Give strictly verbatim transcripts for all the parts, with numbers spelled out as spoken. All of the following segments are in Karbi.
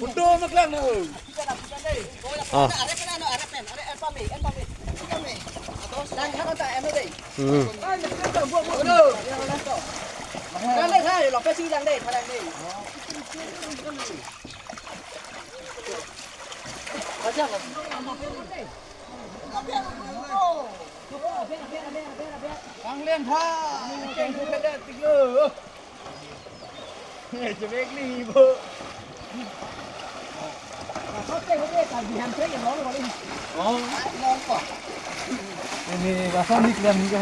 Foto na klang na ho. Ah. Hmm. Ang len ha, keng ko kada tiklo. Chebek ni bo. Oh. Ini rasa ni klem ni ko.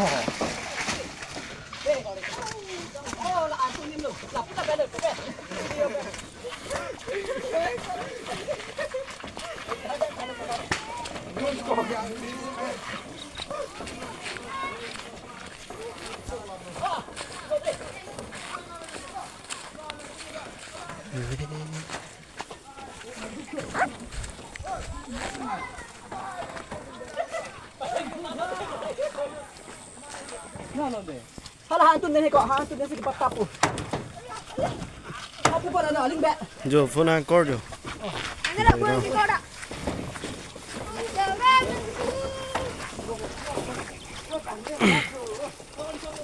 Hala hantun den ko, hantun den si kipat tapu. Tapu pada na aling be. Jo, phone angkor jo. Ini lah phone angkor dah.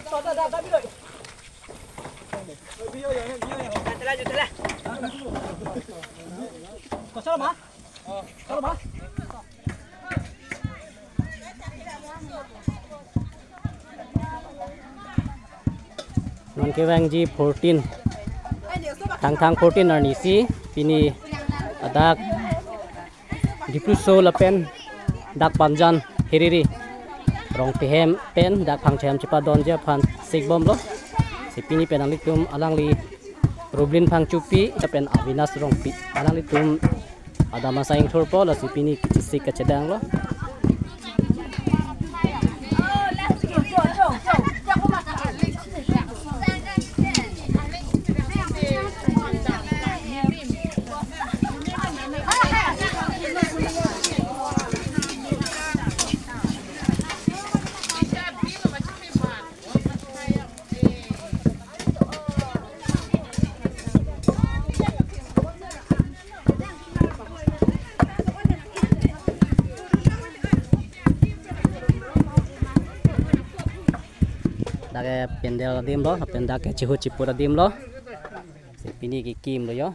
Tada, tada, tada, bilo. Tala, tala. Kosong, ma? Kosong, ma? Non kevangji fourteen. Thangthang fourteen arni si pini adak Dipluso lapen dak Panjan hiriri Rongpi hem pen dak Phangcho hem chepadonji aphan sikbomlo. Si pini pen nanglitum alangli Rublin Phangchopi lapen Avinash Rongpi alanglitum adam asai ingthurpo, lasi pini kechesik kachedanglo. Dak ke pandal adim lo, lapen dak ke chihut chiput adim lo. Si pini kekim lo jo.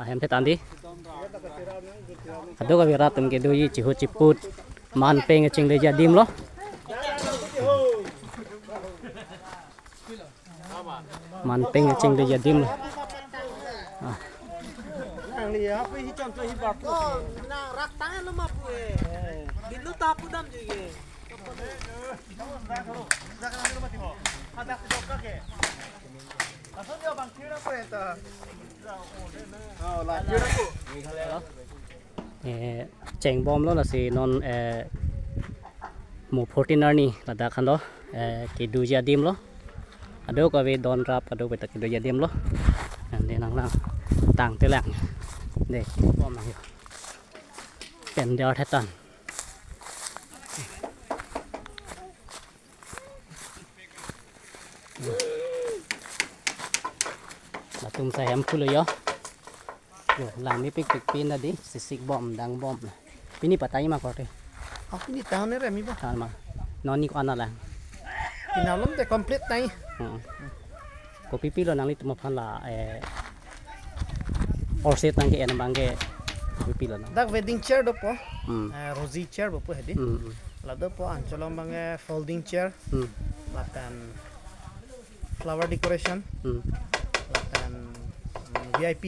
Ahem phet andi. Kadokave rat atum kedoji chihut chiput. Man peng chingleji adim lo. Man peng chingleji adim lo. Ah. Nang li apa hi chon to hi bak. Nang rak tangan lo ma pu e. Bilu ta pu damji ke. Eh, chengbomlo lasi non, eh, mo fourteen arni ladak aphan lo, eh, kedoji adim lo. Kadokave don rap, kadokave ta kedoji adim lo. Nangli nanglang tangtelang. De, bom nang jo. Pandal thetan. Latum sa hem pulo jo. Jo, langmepikpik pin adi, si sikbom, dangbom. Pini patang ma korte? Oh, pini tahun ni remi ba. Tahun ma. Non ni ko-an alang? Pini alom te complete tang. Hmm. Kopi pilo nanglitum aphan la, eh, orset nangke-en abang ke kopi pilo na? Dak wedding chair dopo. Hmm. Eh, rosy chair dopo hedi. Hmm, hmm. La dopo ancholo abang ke folding chair. Hmm. Lapen flower decoration. Hmm. Lapen, mm, V I P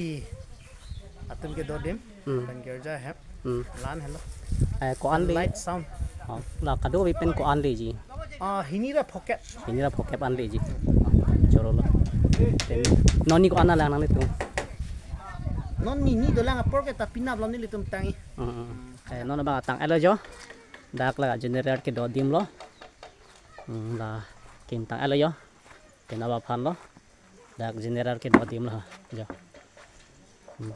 atum kedo adim. Hmm. Lapen girja hem. Hmm. La-an helo. Eh, ko-an le? Light sound. Oh, la kadokave pen ko-an leji? Ah, hini ra phokep. Hini ra phokep an leji. Chorolo. Pen non ni ko-an alang nanglitum? Non ni ni dolang apor ke ta penap lo nelitum tang-i. Hmm, hmm. Eh, non abang tang-etlo jo. Dak la general kedo adim lo. Hmm, la kim tang-etlo jo. Penap aphan lo. Dak general kedo adim lo jo. Hmm.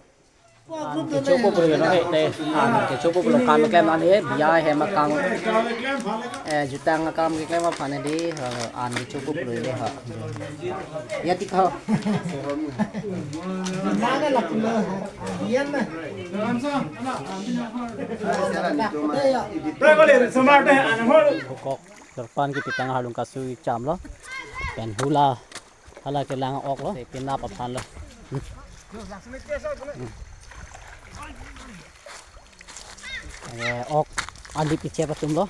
An kecho po puloi lo he te. An kecho po puloi, kam keklem an he, biya hem akam, eh, jutang akam keklem aphan he di, eh, an kecho po puloi lo ha. Ya tik ho. Hukok, jorpan kepitang arlung kasu cham lo. Pen hula, hala kelang ok lo, penap aphan lo. Hmm. Hmm. Eh, ok alip kechep atum lo.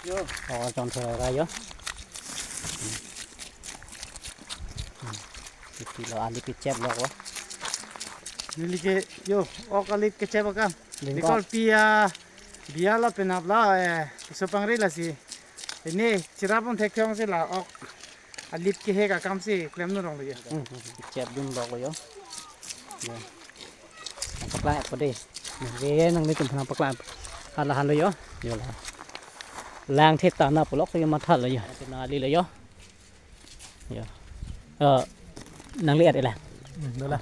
Yo. Ok chongthera yo. Hmm. Hmm. Iti lo alip kechep lo ko. Neli ke, yo, ok alip kechep akam. Lingkot. Lingkot pi a, biya la penap la, eh, so pangri lasi. Ini chirap un thek thong si la ok alip kehek akam si klemdun rong lo yo. Hmm, hmm, hmm. Chepdun lo ko yo. Yo. Nangpaklang ko de. Nang ke nanglitum aphan nangpaklang. Hala han lo yo. Yo la. Lang thek ta na pulok so yo matha lo yo. Nangli lo yo. Yo. Eh, nangli-et ela? Hmm, dola.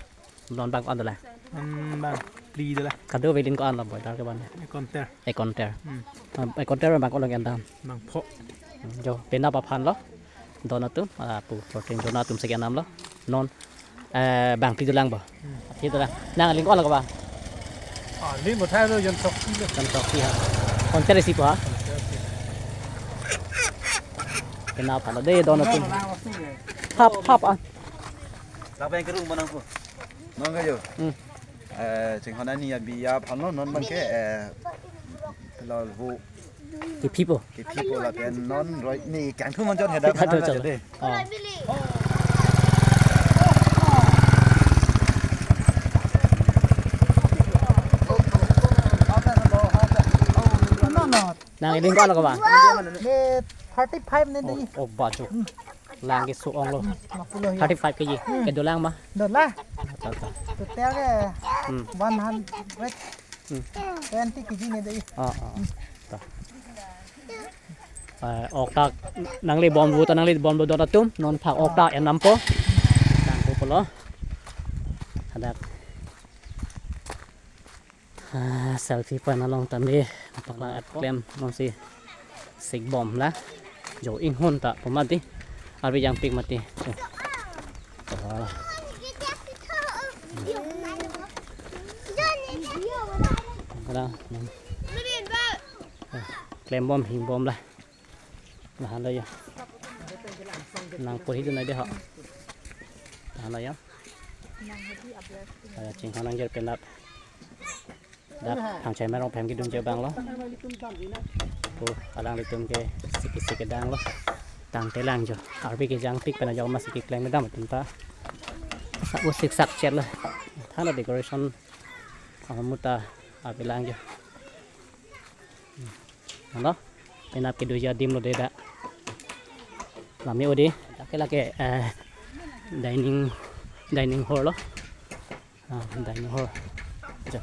Non bang ko-an dola? Hmm, bang phli dola. Kadokave din ko-an lo boy, dar ke ban. Ekonter. Ekonter. Hmm. Eh, ekonter bang ko-an lo ke-en dam? Bang pho. Hmm, jo, penap aphan lo. Don atum, ah, pu, protein don atum si kenam lo. Non, eh, bang phli dolang bo. Hmm. Phli dolang. Nangli ko-an lo ke bang? Ah, li mo thai lo jon sok phli lo. Jon sok phli ha. Konter isi po ha? Konter isi. Penap aphan lo de don atum. Hap, hap ah. Lapen kerung manang ko. Non ke yo. Hmm. Eh, chinghon ani ya biya aphan lo non bang ke, eh, lal hu. Kephi po. Kephi po lapen non roi ni kangthu manjot heda. Kangthu phan chot. Aja de. Oh. Nangli ko-an lo ke bang? Ni thirty-five ne di. Oh, oh, baju. Lang keso-ong lo. Mapulo ya. Thirty-five K G. Hmm. Kedo lang ma? Dola. Ta, ta. Total ke Hmm. one hundred Hmm. twenty K G ne di. Oh, oh. Ta. Eh, ok ta nangli bomlo ta nangli bomlo don atum, non phak ok ta enam po. Tang ko pulo. Hadak. Ah, selfie point along tame paklang-et klem non si sik bom la. Jo inghon ta pu mati. Arve jangpik mati. Jo. Wala. Wala. Eh, klem bom hing bom la. Lahan lo ya. Nang purhi dun ai de ho. Lahan lo ya. Aya chinghon nangjir penap. Dak Thangchai Mairong pen kedun je bang lo. Ko alanglitum ke siki siki dang lo. Tangte lang jo. Arve kejangpik pen ajok ma siki kleng dam atum ta. Sak usik sak chet lo. Thana decoration. Amuta arve lang jo. Alo, penap kedoji adim lo de dak. Lami odi, dak ke lake, eh, dining, dining hall lo. Ah, dining hall. Jo.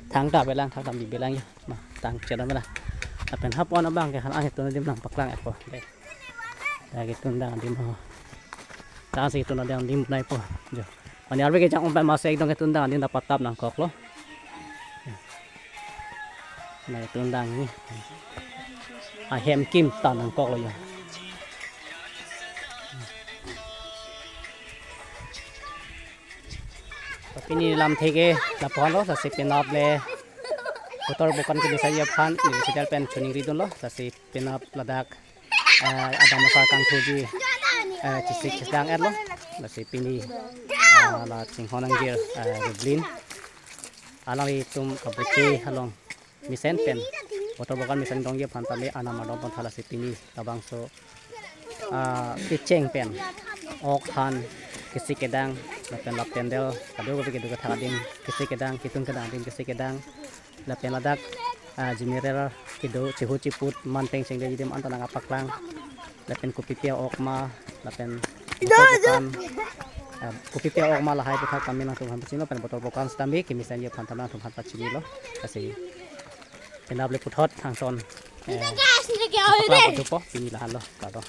Thangta belang, thangta bi belang ya. Ma, tang chedam belang. Lapen hap-on abang ke han ang itu adim nangpaklang-et po. De. Dak ketun dang adim ho. Tang si ketun dang adim nai po. Jo. Mane arve kejang-ong pen masi ekdom ketun dang adim ta patap nangkok lo. Nai ketun dang ni. Ahem kim ta nangkok lo ya. Pini lamthe ke lapu-an lo, lasi penap le botor bokan kemesen aphan, neli channel pen choningri dun lo, lasi penap ladak, eh, adam asar kangthuji, eh, chesik chedang-et lo, lasi pini, eh, la chinghon nangjir, eh, Rublin. Alanglitum kabuchi along mesen pen, botor bokan mesen dongji aphan tame anam ardom pon tha, lasi pini labangso, ah, kecheng pen ok han kesik kedang lapen lap tendel kadokave kedo kethak adim kesik kedang, ketun kedang adim kesik kedang lapen ladak, ah, general kedo chehu cheput man peng chengdeji adim anta nangpaklang. Lapen kopi pi a-ok ma, lapen botor bokan, eh, kopi pi a-ok ma lahai aputhak tame nangtum aphan pachini lo, lapen botor bokan sitame kemesenji aphan tame nangtum aphan pachini lo. Lasi penap le puthot thangson, eh, paklang padu po, pini lahan lo, kado.